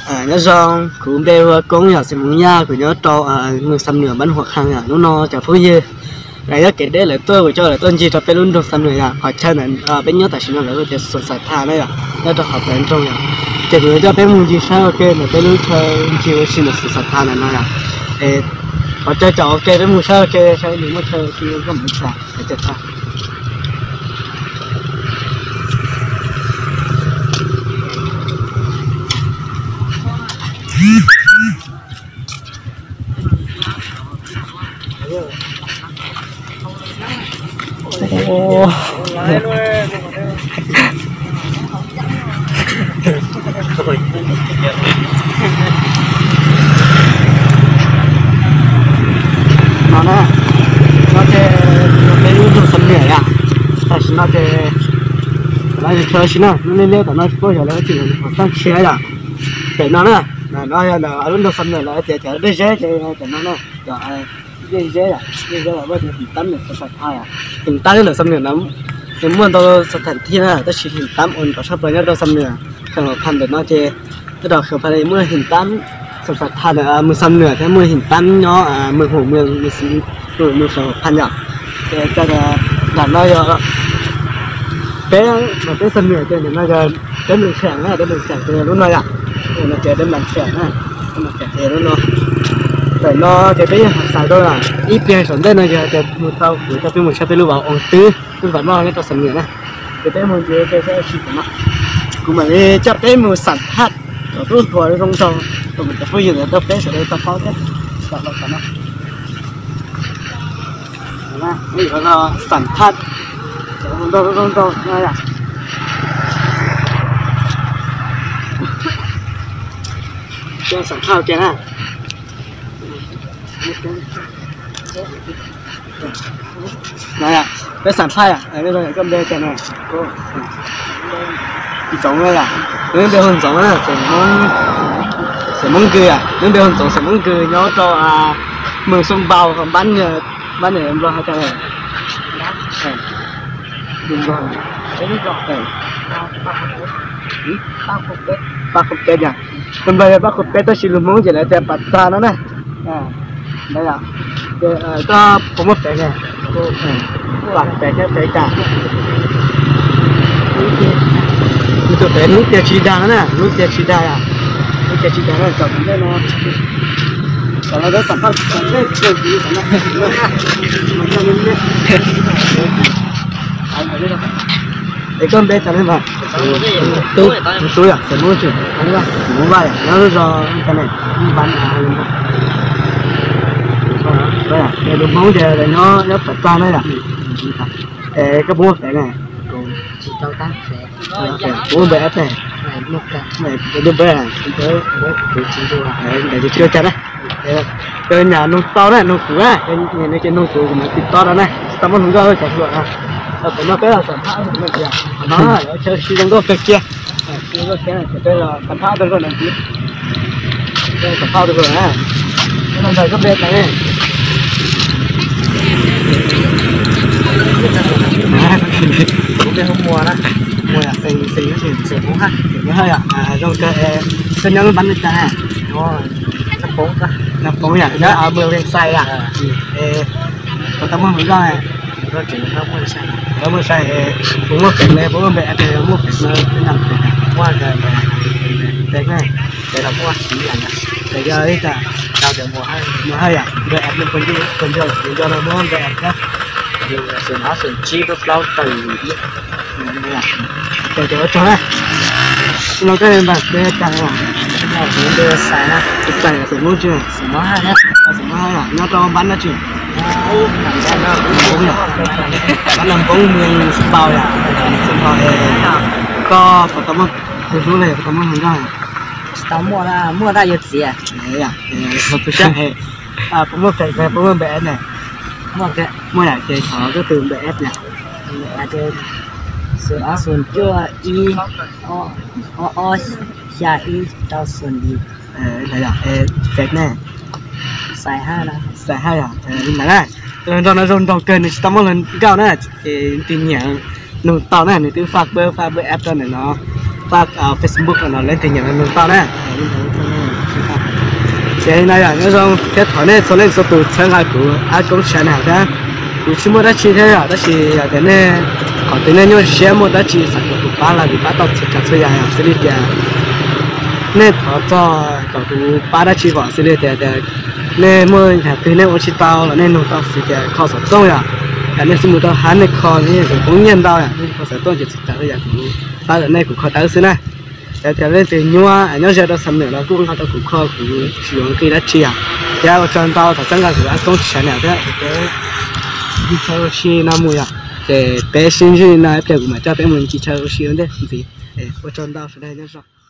Nyob zoo, kuv npe hu ua Koob yom, xeem Hmoob Yaj, kuv nyob rau Mws Xam Nuam, npab Huam Kham yom. Hnub no cov phooj ywg, nyob kev deb lawv tuaj, kuv coj lawv tuaj ncig rau peb lub nroog Xam Nuam yom. Qhov chaw ntawm peb nyob tam sim no lawv hu tias Xoom Xam Thas na yom, nyob rau qhov pem nroog yom. Ces kuv yuav coj peb mus ncig saib ua ke ntawm peb lub chaw ncig ua si ntawm Xoom Xam Thas ntawm no yom. Es qhov chaw caum ua ke, peb mus saib ua ke saib nws muaj chaw ua si zoo nkauj npaum li cas. No na, no ces peb lub nroog Xam Nuam yom. Tam sim no ces, tam no yog chaw ua si na, lub liab liab tom no tsis paub xyov lawv ua tsis lawv qhov txaj tshiab yom. Pem no na, no yog ntawm lub nroog Xam Nuam lawv tias cov dej zeb ces tam no na, cov dej zeb, dej zeb los muaj tus Him Tab ntawm Xoom Xam Thas yom. Him Tab ntawm Xam Nuam no nws muaj ntau xas tham thib na, tab sis Him Tab uas nrov tshaj plaws nyob rau Xam Nuam, Kham Phas ntawm no ces, nyob rau Kham Phas muaj Him Tab, Xoom Xam Thas ntawm Mws Xam Nuam thiab muaj Him Tab nyob Mws Hum, Mws Xim, Mws Kham Phas yom. Ces nram no yog peb, peb Xam Nuam ces ntawm no yog peb Mws Xeem na, peb Mws Xeem ces lub no yom. No ces peb Mws Xeem na, Mws Xeem ces lub no. Ntawm no ces peb yeej xav tau ib pliag saum ntej no yog tias mus tau kuv coj peb mus saib peb lub vaj Oos Twb, lub vaj noj nyob rau Xam Nuam na. Ces peb mus ncig ua ke saib ua si tom no, kuv mam li coj peb mus xam phaj tom lub tuam zoo nraug, rau cov phooj ywg ntawd tau peb sawv daws tau paub thiab. Tom no, xam phaj, zoo nraug zoo nraug no yom. Xam phaj ua ke na. Peb xam phaj, koj npe cas na? Ntxoov yom, neb npe hu Ntxoov na, xeem Hmoob Kws yom, neb npe hu Ntxoov xeem Hmoob Kws nyob rau Mws Xoo Npaus, npab, npab niam Nplog has tas Paj Khuv Peb yom, lus Nplog yog Paj Khuv Peb tab sis lus Hmoob ces lawv tias Pas Txag no na. Koj puas muaj pem ne? Pem thiab pem cas? Tus pem lub tias tsis dag no na, lub tias tsis dag, lub tias tsis dag no, tom ntej no, tom no peb xam phaj, es koj npe cas ne mas? Tub, tub yom, xeem Hmoob, xeem Hmoob Vaj yom, nyob lub zos cas ne? Lus Hmoob ces nyob, nyob Pas Txag na yom. Es koj puas muaj pem ne? Puas muaj npe ab ne? Npe, npe, npe tsis ua cas na. Koj nyam nug tau na, nug kuv na, ces nug kuv, kuv mam tiv tob rau na, tsis tau muaj hluas nkauj cov hluas na. Tam no peb los xam phaj no, chaw ua si zoo nkauj kawg kiag. Peb los xam phaj rau nkauj no ntxiv. Xam phaj rau nkauj na. Koj npe cas ne? Kuv npe hu Muas na. Muas, xeem, xeem Hmoob, xeem Hmoob Haj. Zoo kawg. Koj nyob lub npab li cas na? Nab Poob yom, nyob Mws Vees Xais yom. Puas tau muaj hluas nkauj? Puas muaj sai, puas muaj pem ne, puas muaj npe, muaj pem ne, pem ne, pem yog ib tas, Muas Haj yom, npe app, npe app, npe app, ces cov ua tsaug na. Los koj npe cas? Xais, xeem Hmoob tsi? Xeem Hmoob Haj yom, nyob rau npab dab tsi? Npab Nab Poob, Mws Xoo Npaus yom, Mws Xoo Npaus. Koj puas tau muaj tus hlub los yog puas tau muaj hluas nkauj? Tsis tau muaj, muaj tab yuav txiav. Puas muaj pem, puas muaj npe app ne? Muaj yom, ces thov koj tus npe app na. Xus ob xus cuaj ib, ob ob xya ib rau xus yim. Pem ne? Xais Haj yom, ntawm na. Nrog no zoo nraug kawg, nws tsis tau muaj hluas nkauj na, ces tus nyiam nug tau na, nws twb faj pab, faj pab app rau ntawm no. pab Facebook no leej twg nyiam nug tau na. Ces no yog nyob zoo thiab thov nej txhua leej txhua tus txhawb nqa kuv Ab Koob channel thiab. Kuv tsis muaj dab tsi thiab yom, tab sis yog tias nej, qhov twg nej nyuaj siab muaj dab tsi xav kom kuv pab los kuv pab tau txhua tsav txhua yam yom. Xws li tias nej thov txog kom kuv pab dab tsi vom xws li tias, tias nej muaj yam twg nej ua tsis tau los nej nug tau xws tias kho xov tooj yom, yog nej xub mus rau hab nej kho nej yeej poob nyiaj ntau yom, nej kho xov tooj ces txhua tsav txhua yam kuv pab tau nej kuv kho tau xwb na. Yog tias leej twg nyuaj nyob ze rau Xam Nuam los kuj nqa rau kuv kho, kuv tsis yuav nqi dab tsi yom. Thiab ua tsaug ntau, thov txhawb nqa kuv Ab Koob channel thiab. Chaw ua si no mus yom, ces peb sib ntsib no ib pliag kuv mam coj peb mus ntsib chaw ua si ua ntej ntxiv. Ua tsaug ntau sawv daws nyob zoo.